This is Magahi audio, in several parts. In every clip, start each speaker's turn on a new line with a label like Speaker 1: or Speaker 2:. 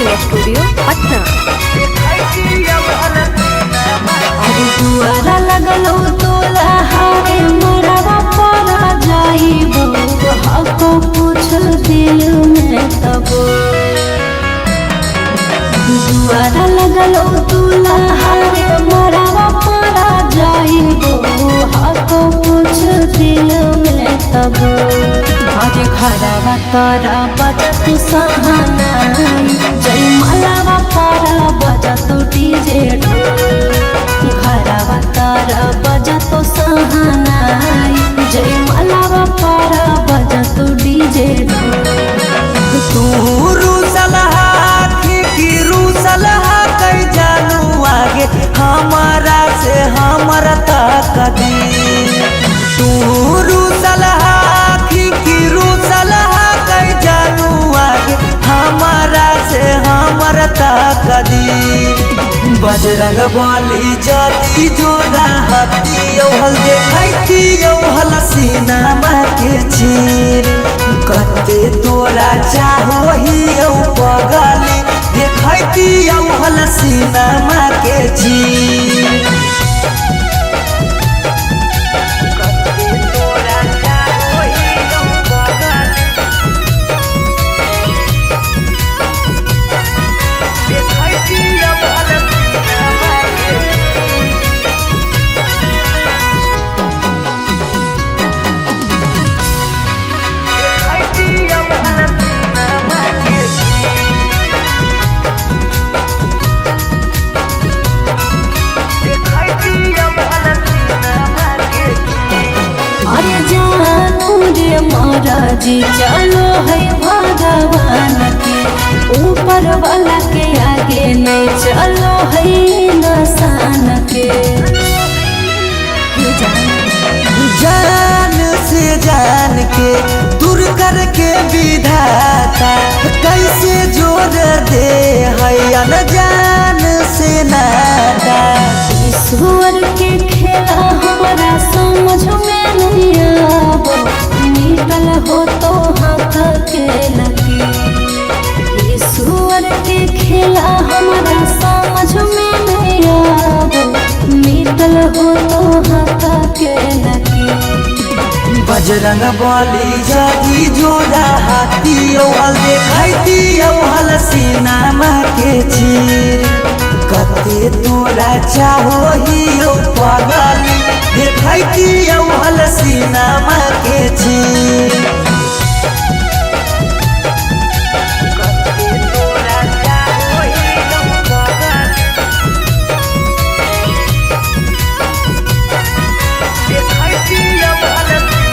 Speaker 1: Recording studio Patna.
Speaker 2: अरे दुआरा लगलो तोला हारे मरवा पर जाइबो हको पूछ दिल में तबो। दुआरा लगलो तोला हारे मरवा पर जाइबो हको पूछ दिल में तबो। अरे घरवा तोरा बजत सहानाई जय मलावा पारा बजत डीजे घरवा तारा बजत सहानाई जय मलावा पारा बजत डीजे।
Speaker 3: तू रूसलहा की रूसलहा कई जानू आगे हमारा से हमरा तक दी। तू रूसलहा की रूसलहा कई जानू आगे हमारा से हमरा तक दी। बजरंग बली जाती जोड़ा हती औहल देखती औहल सीनामा के चीर। कते तोरा चाहो ही औ पगली देखती औहल सीनामा के चीर। कते तोरा चाहो ही औ पगली देखती औहल सीनामा के
Speaker 2: अरे जानू रे महाराज चलो है भगवान के ऊपर वाला के आगे नहीं चलो है नसान के।
Speaker 3: जान से जान के दूर करके विधाता कैसे जोड़ दे है अनजान से नाता।
Speaker 2: ईश्वर के खेला हमारा समझ में नहीं आबो निकल हो तो हाथ के लकीर। ईश्वर के खेला हमारा समझ में नहीं आबो निकल हो तो हाथ के लकीर।
Speaker 3: बजरंग बली जागी जोड़ा हाथी औहल देखती औहल सीनामा के चीर। कते तोरा चाहो ही औ पगली देखती औहल सीनामा के चीर। कते तोरा चाहो ही औ पगली देखती औहल सीनामा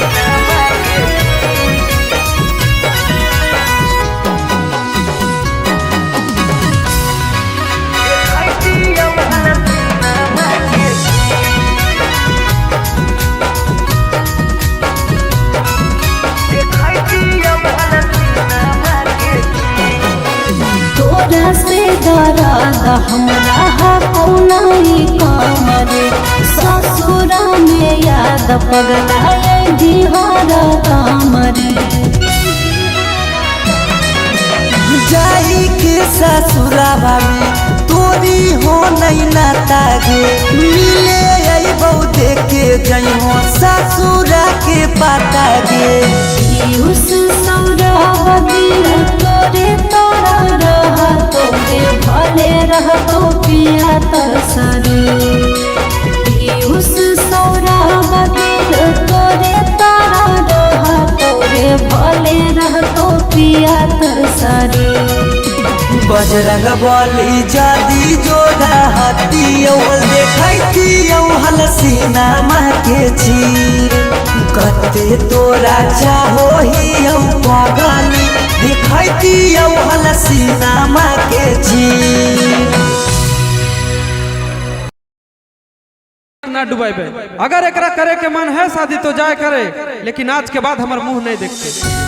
Speaker 3: के
Speaker 2: तोरा से दर्द हमरा कौनाई कमरे ससुरा में याद पगलाए बिहार कामरे।
Speaker 3: जाई के ससुरावा में तोरी हो नहीं नाता गे मिले अइबौ देखे जइहो ससुरा के पाता गे।
Speaker 2: पीयूष सौरभ दिल तोरे तोरा रह तोरे भले रहतो पिया तरसरे। पीयूष सौरभ दिल तोरे तोरा रह तोरे भले रहतो पिया तरसरे।
Speaker 3: बजरंग बली जादी जोड़ा हाथी औहल देखती औहल सीनामा के चीर। कते तोरा चाहो ही औ पगली देखती औहल सीनामा के चीर।
Speaker 4: ना डुबाइबे अगर एकरा करे के मन है शादी तो जाए करे, लेकिन आज के बाद हमर मुंह नहीं देखते।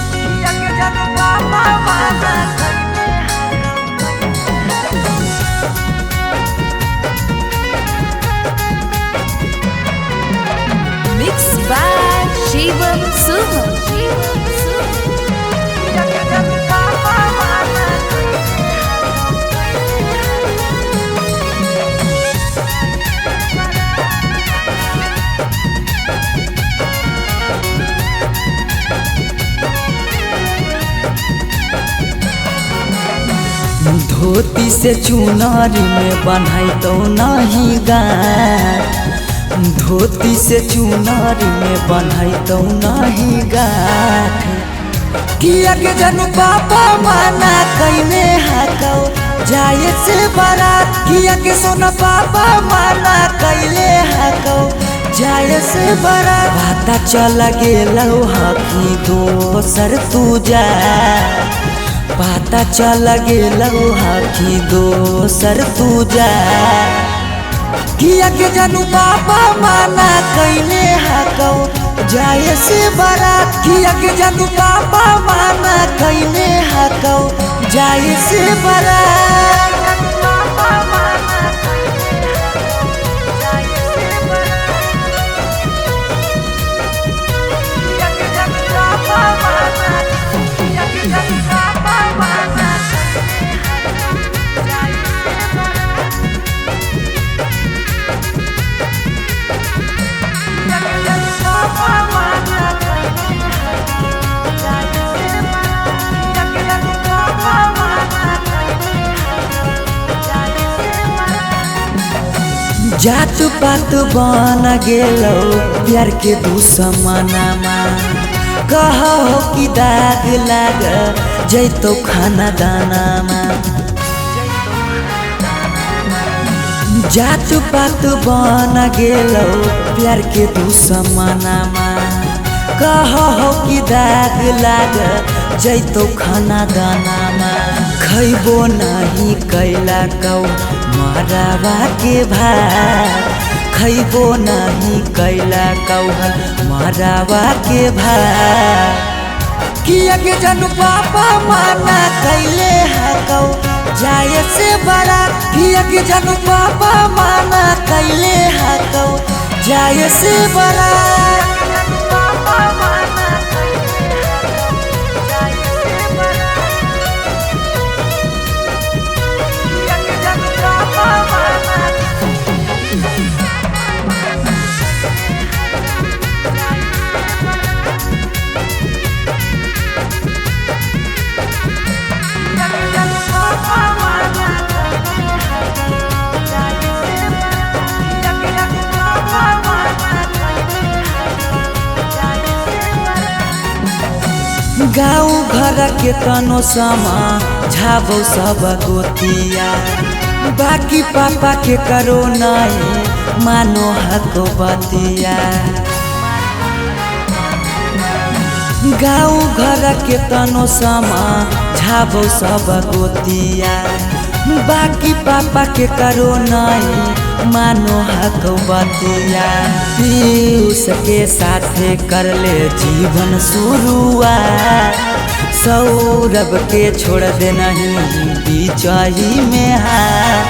Speaker 1: Mix by Shivam Suham.
Speaker 3: धोती से चुनरी में बन्हाई तो नहीं गाँठ, धोती से चुनरी में बन्हाई तो नहीं गाँठ। किया के जनु पापा माना कैने हाकौ जाए से बारात, किया के सोना पापा माना कैले हाकौ जाए से बारात। पता चल गेलौ हकी दोसर तू जा, पता चल गेलौ हकी दोसर तू जा। किया के जनु पापा माना कैले हाकौ जाए से बारात, किया के जनु पापा माना कैले हाकौ जाए से बारात। जात पात बन गेलो प्यार के दुश्मनामा, कहो कि दाग लाग जैतो खाना दानामा। जात पात बन गेलो प्यार के दुश्मनामा, कहो कि दाग लाग जैतो खाना दानामा। खैबो नहीं कैला कौ मरावा के भात, खैबो नहीं कैला कौ मरावा के भात। किया के जनु पापा माना कैले हाकौ जाए से बारात, किया के जनु पापा माना कैले हाकौ जाए से बारात। गाँव घर के तनो समा झाबो सब गोतिया, बाकी पापा के करो नहीं मानो हको बतिया। गाँव घर के तनो समा झाबो सब गोतिया, बाकी पापा के करो नहीं मानो हको बतिया। पीयूष के साथे कर ले जीवन शुरुआत, सौरभ के छोड़ दे नहीं बीचही में हाथ।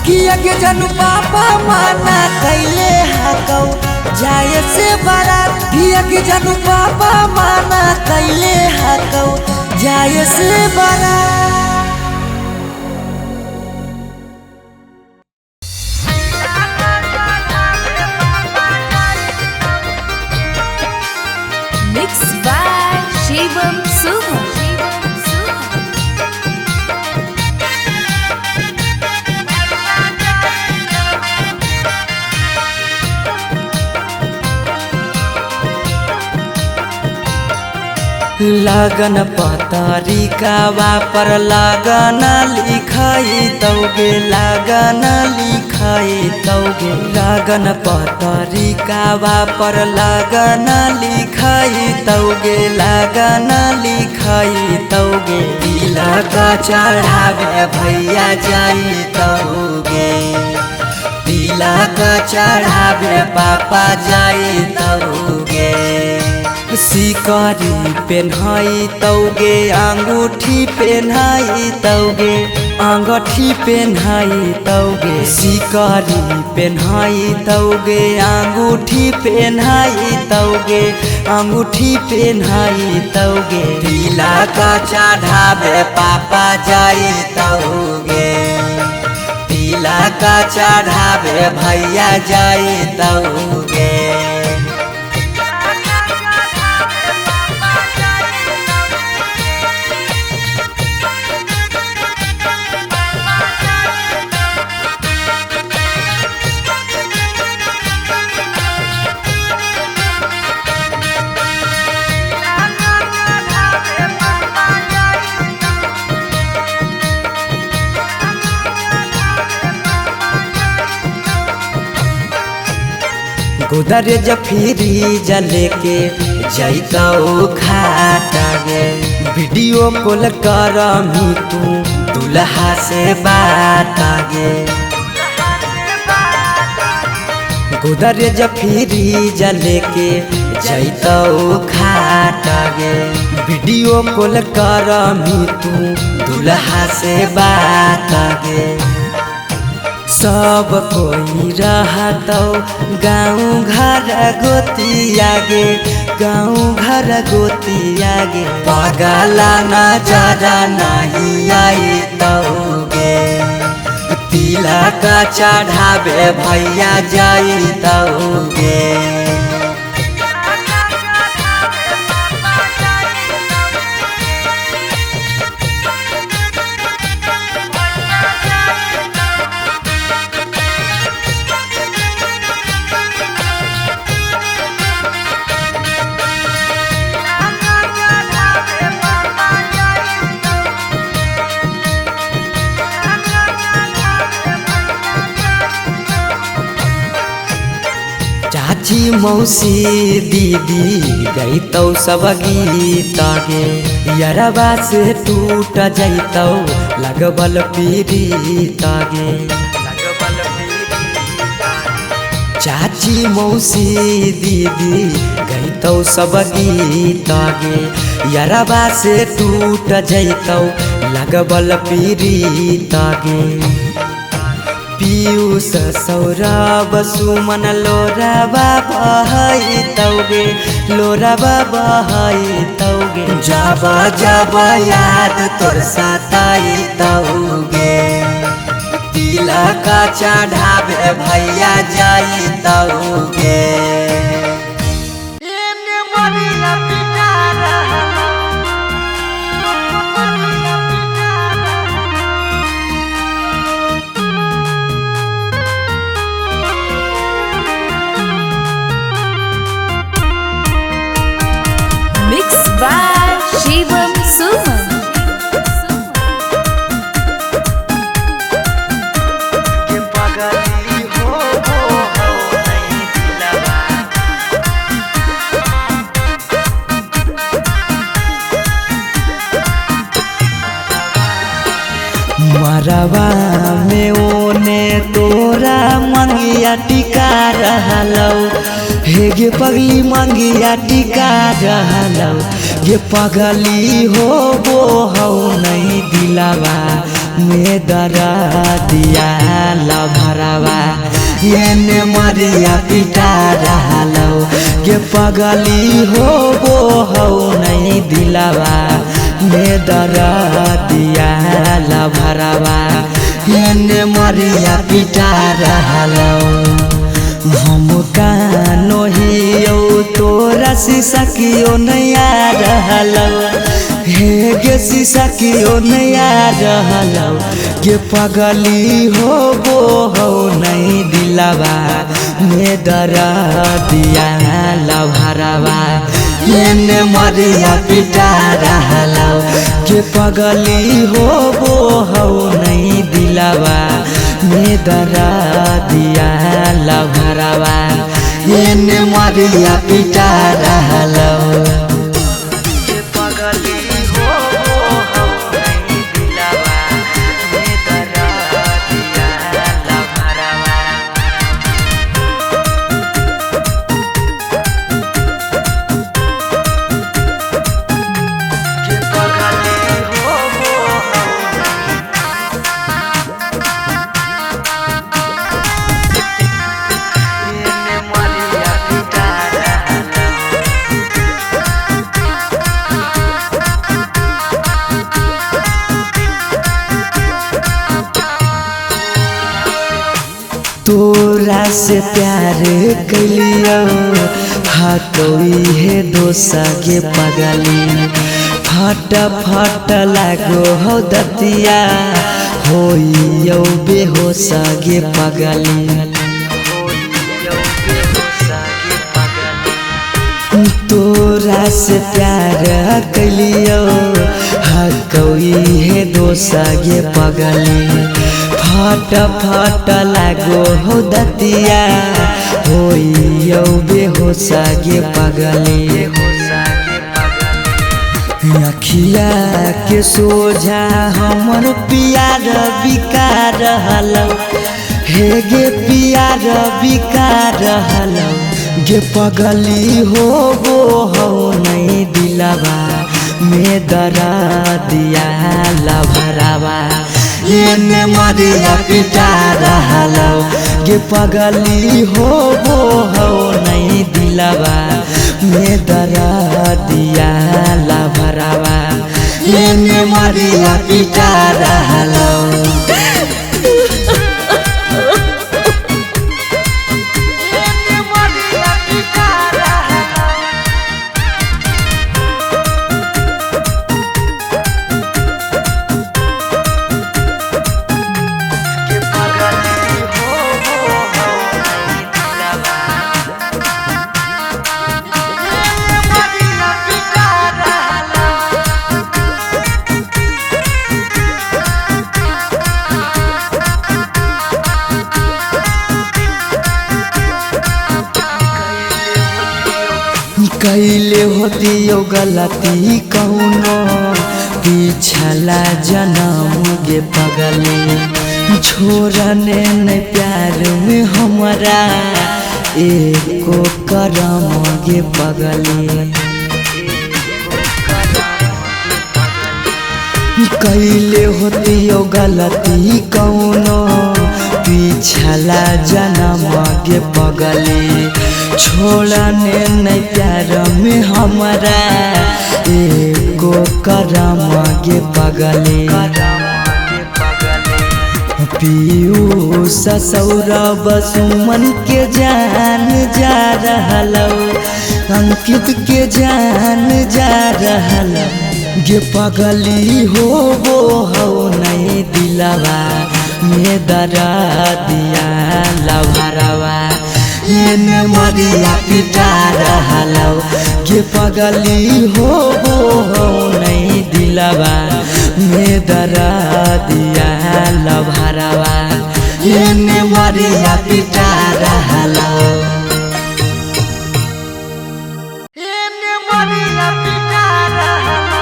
Speaker 3: किया के जनु पापा माना कैले हाकौ जाए से बारात, किया के जनु पापा माना कैले हाकौ जाए से बारात।
Speaker 1: Mix by Shivam Suham.
Speaker 3: लगन पतरिकावा पर लगन लिखाई तौगे, लगन लिखाई तौगे। लगन पतरिकावा पर लगन लिखाई तौगे, लगन लिखाई तौगे। तिलक चढ़ावे भैया जाई तौगे, तिलक चढ़ावे पापा जाई तौगे। सिकरी पेन्हाई तौगे, अंगूठी पेन्हाई तौगे, अंगूठी पेन्हाई तौगे। सिकरी पेन्हाई तौगे, अंगूठी पेन्हाई तौगे, अंगूठी पेन्हाई तौगे। तिलक चढ़ावे पापा जाई तौगे, तिलक चढ़ावे भैया जाई तौगे। गोदरेज फ्रीज लेके जैतौ खाट गे। वीडियो कॉल करमी तू दुल्हा से बात गे। गोदरेज फ्रीज लेके जैतौ खाट गे। वीडियो कॉल करमी तू दुल्हा से बात गे। सब कोई रहतौ गाँव घर गोतिया गे, गाँव घर गोतिया गे। पगला नजर नहीं आइतौ गे, तिलक चढ़ावे भैया जइतौ गे। चाची मौसी दीदी गईतौ सब गीत गे। यरबा से टूट जैतौ लगबल पीरीत गे। चाची मौसी दीदी गईतौ सब गीत गे। यरबा से टूट जैतौ लगबल पीरीत गे। पीयूष सौरभ सुमन लोराबा बहैतौ गे, लोराबा बहैतौ गे। जब जब याद तोर सताइतौ गे, तिलक चढ़ावे भैया जइतौ गे।
Speaker 1: Mix by Shivam Suman.
Speaker 3: मरवा में ओने तोरा मंगिया टिका रहलौ, हे गे पगली मंगिया टिका रहलौ। गे पगली हो वो हौ नहीं दिलावा में दरा दिया लभरवा, एने मरिया पिटा रहलौ। गे पगली हो वो हौ नहीं दिलावा में दरा दिया लभरवा, एने मरिया पिटा रहलौ। हम कानो हियौ तोरा शीशा कियो नहीं आ रहलौ, हे गे शीशा कियो नहीं आ रहलौ। गे पगली हो वो हौ नहीं दिलावा में दरा दिया लभरवा, एने मरिया पिटा रहलौ। गे पगली हो वो हौ नहीं दिलावा में दरा दिया लभरवा, एने मरिया पिटा रहलौ। तोरा से प्यार कैलियो हाथोई हे दोसा के पगली, फट फट लागो हो दतिया होइयो बेहोश गे पगली। तोरा से प्यार कैलियो हकौई हे दोसा बेहोश गे पगली। फट फट लागो हो दतिया होइयौ बेहोश गे पगली। अखिया के सोझा हमर पियार बिका रहलौ, हे गे पियार बिका रहलौ गे पगली हो गो हो नहीं दिलवा में दरा दिया लभरावा एने मरिया पिटा रहलौ गे पगली हो गो हो नहीं दिलवा में दरा दिया लभरावा एने मरिया पिटा रहलौ। कैले होतियो गलती कौनो पिछला जनम गे पगली, छोड़ने न प्यार में हमरा एको करम गे पगली। कैले होतियो गलती कौनो पिछला जनम गे पगली, छोड़ने न प्यार में हमरा एको करम गे पगली। पीयूष सौरभ सुमन के जान जा रहलौ, अंकित के जान जा रहलौ गे पगली हो गो हो नहीं दिलवा में दरा दिया लभरावा एने मरिया पिटा रहलौ गे पगली हो गो हो नहीं दिलवा में दरा दिया लभरावा एने मरिया पिटा रहलौ। एने मरिया पिटा रहलौ।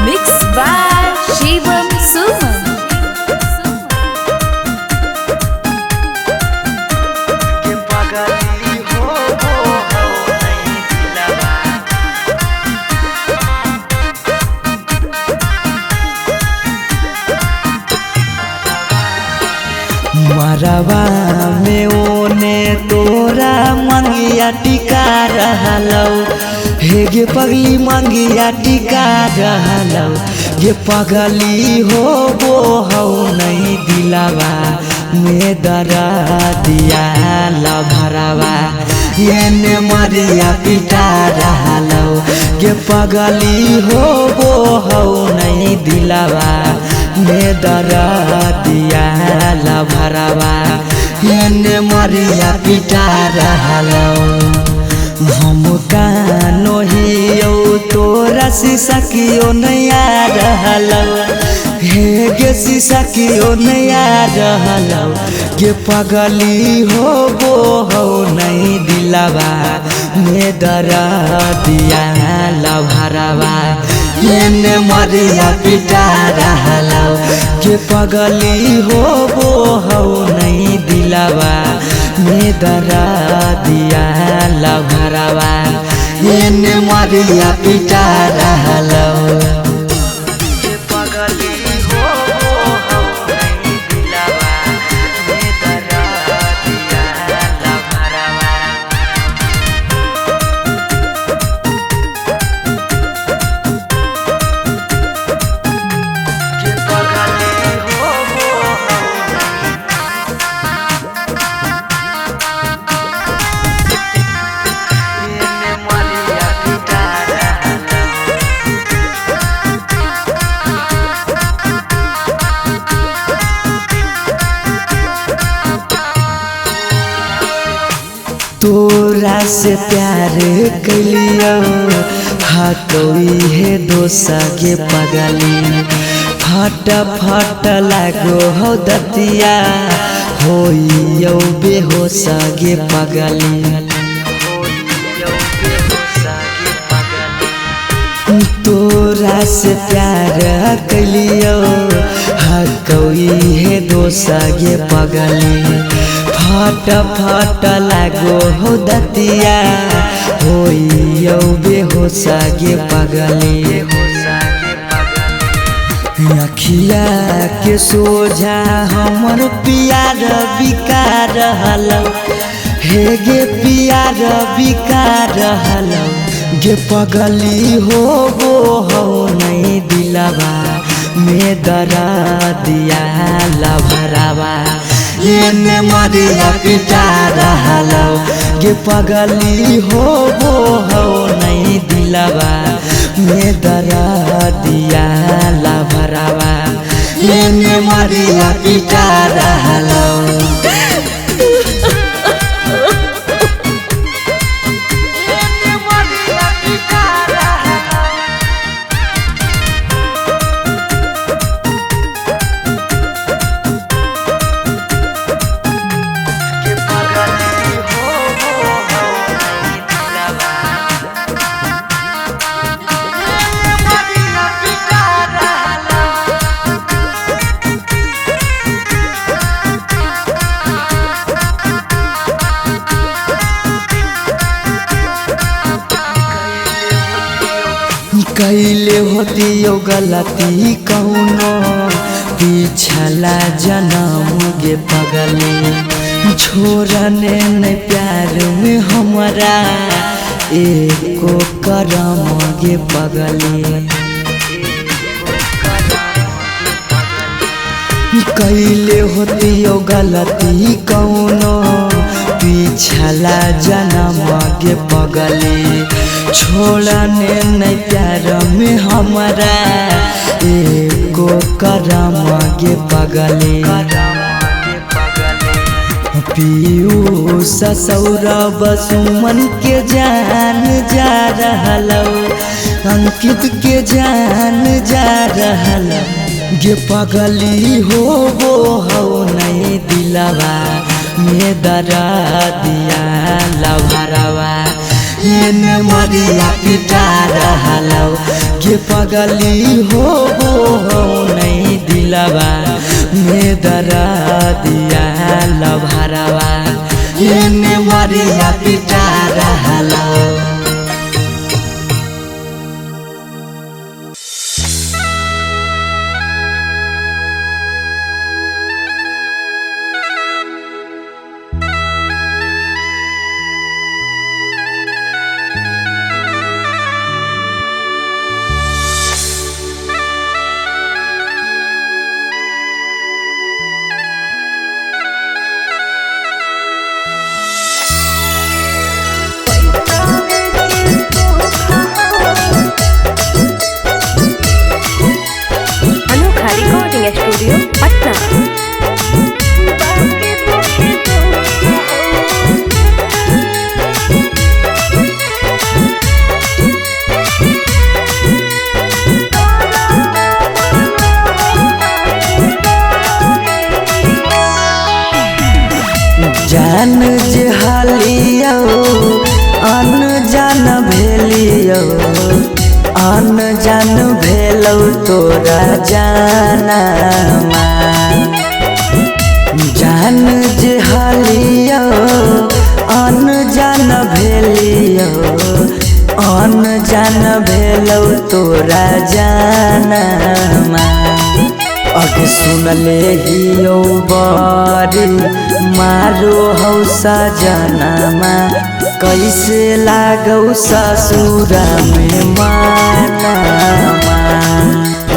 Speaker 1: Mix by Shivam Suman.
Speaker 3: के पगली हो गो हो नहीं दिलवा मरवा में ओने तोरा मंगिया टिका रहलौ, हे गे पगली मंगिया टिका रहलौ गे पगली हो गो हो नहीं दिलवा में दरा दिया लभरावा एने मरिया पिटा रहलौ गे पगली हो गो हो नहीं दिलवा में दरा दिया लभरावा एने मरिया पिटा रहलौ। हम कानो हियौ तोरा शीशा कियो नहीं आ रहलौ, हे गे शीशा कियो नहीं आ रहलौ गे पगली हो गो हो नहीं दिलवा में दरा दिया लभरावा एने मरिया पिटा रहलौ गे पगली हो गो हो नहीं दिलवा में दरा दिया लभरावा एने मरिया पिटा रहलौ। के पगली हो गो हो नहीं दिलवा में दरा दिया लभरावा। के पगली हो गो हो एने मरिया पिटा रहलौ। से प्यार कैलियो हाकई हे दोसा गे पगली। फट फट लागो हो दतिया होइयो बेहोशा गे पगली। तोरा से प्यार कैलियो हकई हे दोसा गे पगली। फट फट लागो हो दतिया होइयो बेहोशा गे पगली। अखिया के सोझा हमर पियार बिका रहल हे गे पियार बिका रहल गे पगली हो गो हो नहीं दिलवा में दरा दिया लभरावा एने मरिया पिटा रहल गे पगली हो गो हो नहीं दिलवा में दरा दिया लभरावा एने मरिया पिटा रहल। कैले होती गलती कौनो पिछला जनम गे पगली। छोड़ने न प्यार में हमारा एको करम गे पगली। कैले होती गलती कौनो पिछला जनम गे पगली। छोड़ने न प्यार में हमारा एको करम गे पगली। पीयूष सौरभ सुमन के जान जा रहल अंकित के जान जा रहल गे पगली हो गो हो नहीं दिलवा में दरा दिया लभरावा एने मरिया पिटा रहल गे पगली हो गो हो नहीं दिलवा में दरा दिया लभरावा एने मरिया पिटा रहल।
Speaker 1: अनोखा रिकॉर्डिंग स्टूडियो पटना।
Speaker 3: जान जे हालियो अनजान भेलियो अनजान भेलौ तोरा जानमा। जान जे हालियो अनजान भेलियो अनजान भेलौ तोरा जानमा। अग सुनले हियो बरी मारो हौ सजनमा कैसे लागौ ससुरा में मानमा।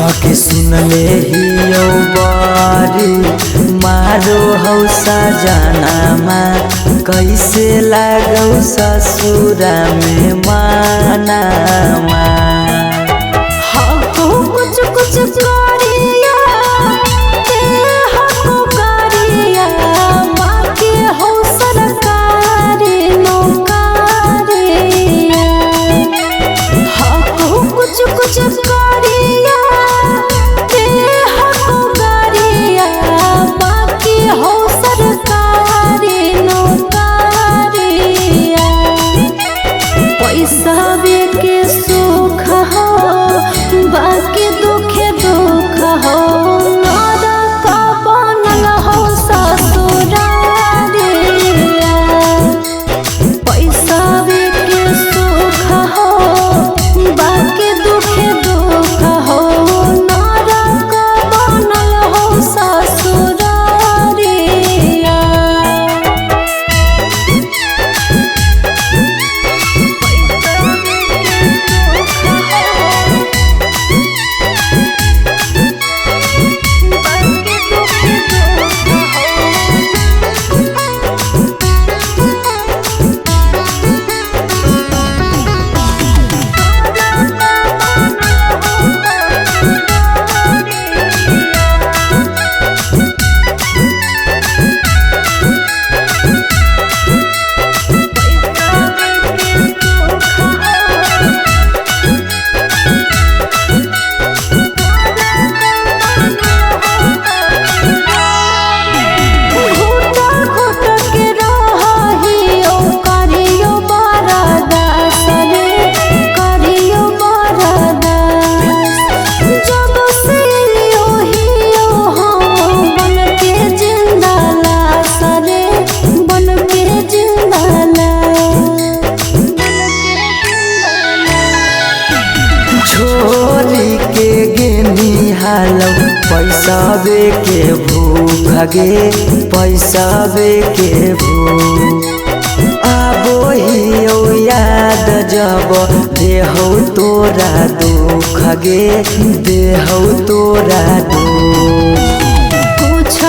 Speaker 3: अग सुनले हियो बरी मारो हौ सजनमा कैसे लागौ ससुरा में मानमा।
Speaker 2: कुछ कुछ करिया हको करिया माँ के हो सरकारी नौकरिया।
Speaker 3: के भूख गे, पैसावे के भूख। आबो हियौ याद जब देहौ तोरा दुख गे, देहौ तोरा दुख।
Speaker 2: कुछ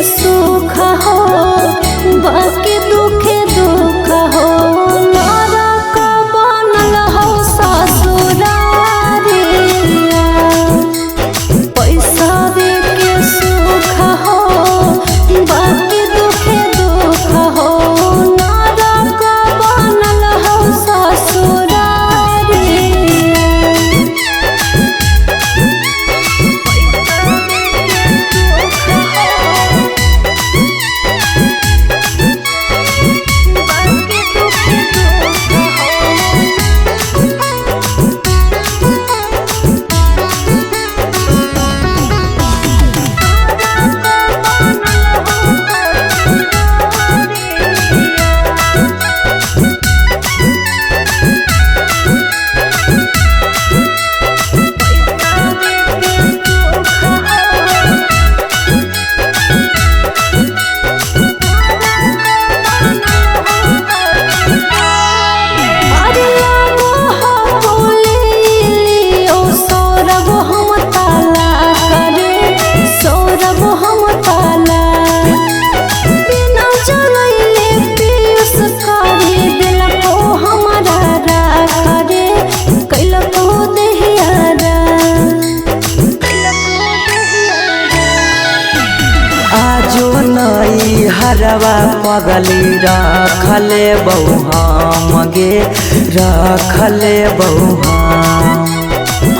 Speaker 2: सुख हो बाकी दुखे दुख हो, नरक बनल हो ससुरारिया। पैसा के सुख हो बाकी दुखे दुख हो, नरक बनल हो ससुरारिया।
Speaker 3: हरवा पगली रखले बहु हम गे, रखले बहु हम।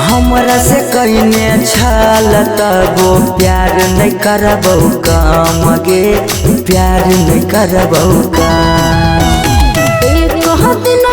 Speaker 3: हमरा से कइने छल तबो प्यार नहीं करबौ काम गे, प्यार नहीं करबौ काम।
Speaker 2: एक दिन